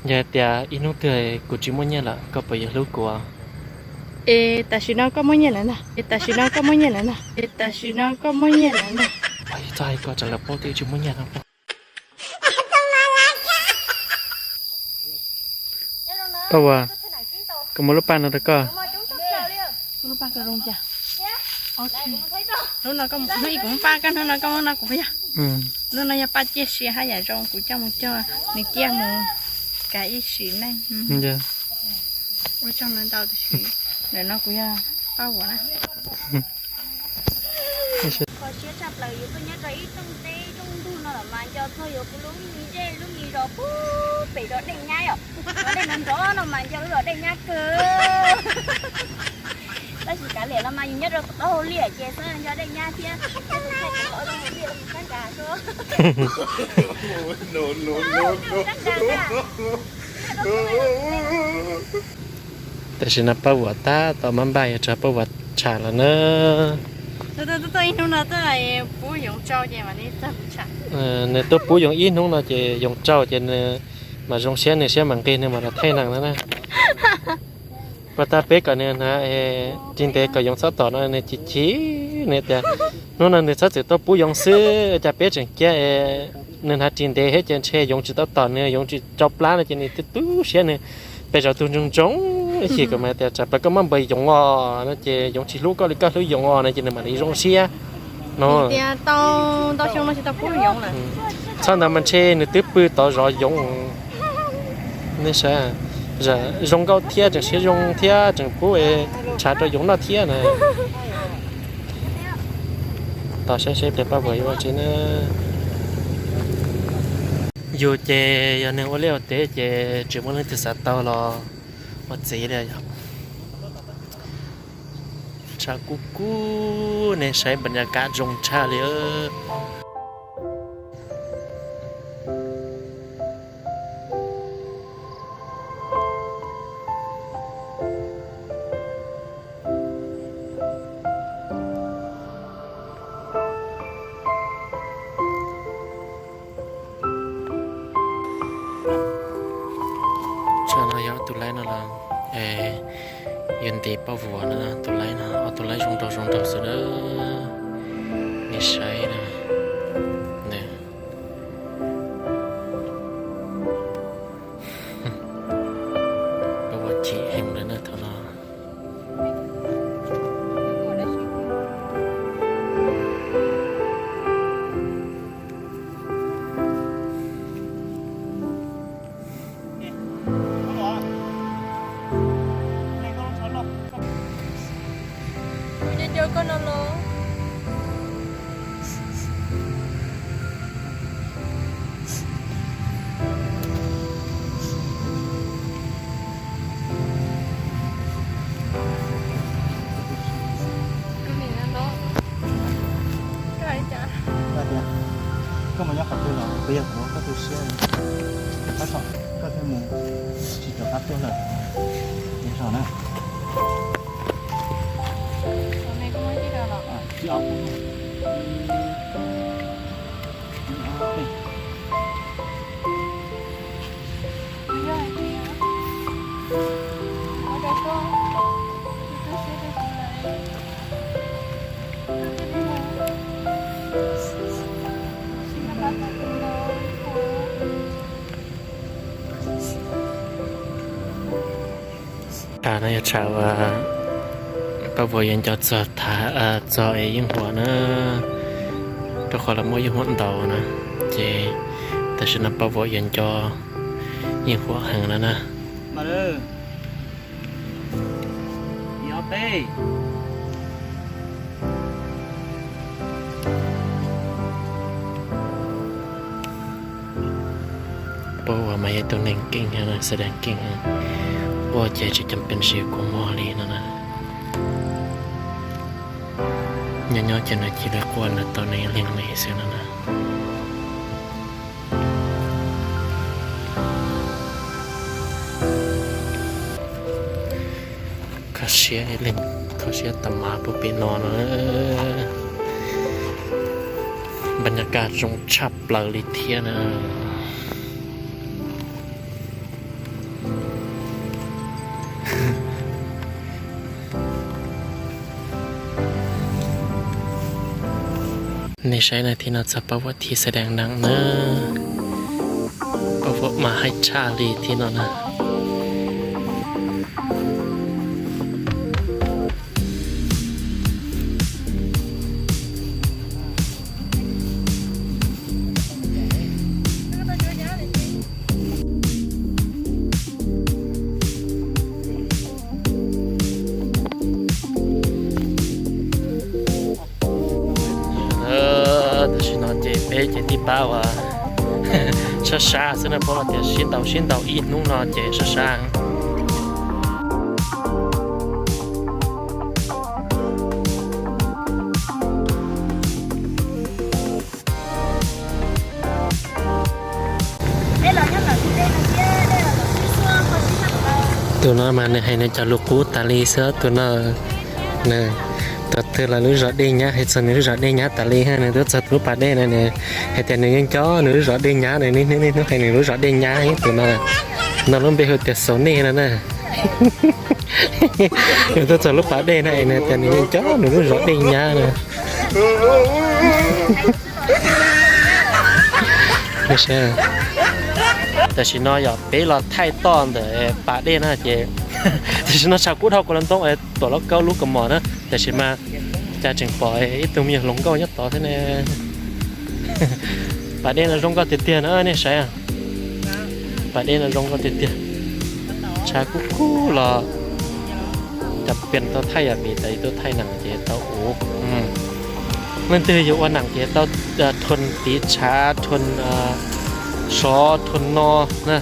Yog hais tias ib hnub twg kuv tsis muaj nyiaj lawm, koj puas yuav hlub kuv? Es tam sim no koj muaj nyiaj lawm ntag, es tam sim no koj muaj nyiaj lawm ntag, es tam sim no koj muaj nyiaj lawm ntag. Txhob hais kom tsam lawv paub tias tsis muaj nyiaj no. Paj Vuas, koj muab lub paj no rau koj. Lub paj koj zoo cas? Hnub no, hnub ib kuv muab paj koj, hnub no koj muab no kuv yog. Lub no yog paj ciaj sia hab yam zoo, kuv coj mus cog nws ciaj mus kav ib sim neej. Ua tsaug ntau tiam sis ntawm no kuv yog Paj Vuas na. Kho siab tshaj plaws yus tuaj nyob rau ib rooj teb rooj ntug no los mas nco txog yuav kuv lub me zej lub me zos puag pem zos Dej Nyab os. Zos Dej Nrov Nrov no mas nco lub zos Dej Nyab kawg. Tab sis kav liam los mas yus nyob rau tom taub hau liaj ces xwb nco Dej Nyab thiab. Tus thaij tus qhov zoo li los mus sab nrad xwb. Tam sim no Paj Vuas tab tom mab npaj yuav tso Paj Vuas tsham lawm na. Tuaj ib hnub no tuaj pub yoov tsau ces mam li txog kuv tsham. Nws tuaj pub yoov ib hnub no ces yoov tsau ces nws mam zoo siab, nws siab mam nqig nws mam los thaij neeg na. Puag ta peb kom nws hnav ris ntev kom yoov txhob tom no nws chim chim, nws tias hnub no nws txhob txwm tuaj pub yoov xwb, cas peb tseem cia nws hnav ris ntev thiab ces ntshe yoov tsis tau tom nws, yoov tsis rau plab no ces nws tu tu siab, nws pes zaum tu ntsoov ntsoov ib chim kom mas tias tsam pas koj muab npawg yoov os no ces yoov tsis hlub koj li koj hlub yoov os no ces nws mam li zoo siab no. Txhob ntawd mas ntshe nws twb pw tod zov yoov. Nej saib, zoo nkauj thiab tseem siab zoo thiab tseem pub tshav rau yoov noj thiab na. Tos saib seb peb Paj Vuas yuav ua tsi na. Yus ces yog neeg ua liaj ua teb ces tsis muaj leej twg xav tau los ua txiv li yom. Tshav kub kub, nej saib npa nyas kab zoo tshaj li. Tsam no yog ob tug laib no los yuav ntes Paj Vuas no, tus laib no, ob tug laib zoo nraug zoo nraug xwb na. Nej saib na. Paj Vuas chim heev lawm na thaum no. Kuv nco nco koj no los. Koj mus nyob qhov twg los peb yog kuv koj tu siab, tab tom koj thiaj mus tsis rov qab tuaj lawm. Nyob zoo na. Tshav no yog tshav uas Paj Vuas yuav nco txog, txog es Yeej Huam na, rau qhov lawv muab Yeej Huam ntaus na, ces tam sim no Paj Vuas yuav nco Yeej Huam heev no na. Paj Vuas mas yog tus neeg keej, xav deev keej, quaj ces tsis cam pes siv kua muag li no na. Nyob nyob ces nws cia li quaj nws tau nws leeg li xwb no na. Kho siab, kho siab tas mas puag pem no na. Npa nyas kaj zoo tshaj plaws li thiab na. Nej saib na, thib no txog pab vuam thib xav dees nees na. Pab vuam mas haib tshaj li thib no na. Tam sim no ces peb ces tib pab uas sab sab xwb na, paub tias sib ntaus sib ntaus ib hnub no ces sab sab. Tus no mas nws hais nws cov lus qub tas li xwb tus no. Nws, tus twg los lub zos dej nyab, hais txog nws lub zos dej nyab tas li ha, nws twb txog tus lub pas dej na, nws hais tias nws yeej nco nws lub zos dej nyab, nws niaj hnub niaj hnub hais nws lub zos dej nyab ib tus no. No lub npe hu tias Xaus Nej no na. Nws twb txog lub pas dej na es nws tias nws yeej nco nws lub zos dej nyab na. Tam sim no yog peb los thaij toj ntawm pas dej na ces tam sim no tshav kub dhau kuv los ntoo tuam lauj kaub lub kaus mom na, tam sim mas cas tseem pom ib tug me nyuam hluas nkauj nyob tod thiab ne. Pas dej no zoo nkauj tiag tiag na nej saib. Pas dej no zoo nkauj tiag tiag. Tshav kub kub los cov pes tau thaij yog vim tas tuaj thaij nees ces tau ua. Leej twg yuav ua nees ces tau thon tiv tshav, thon sov, thon no na.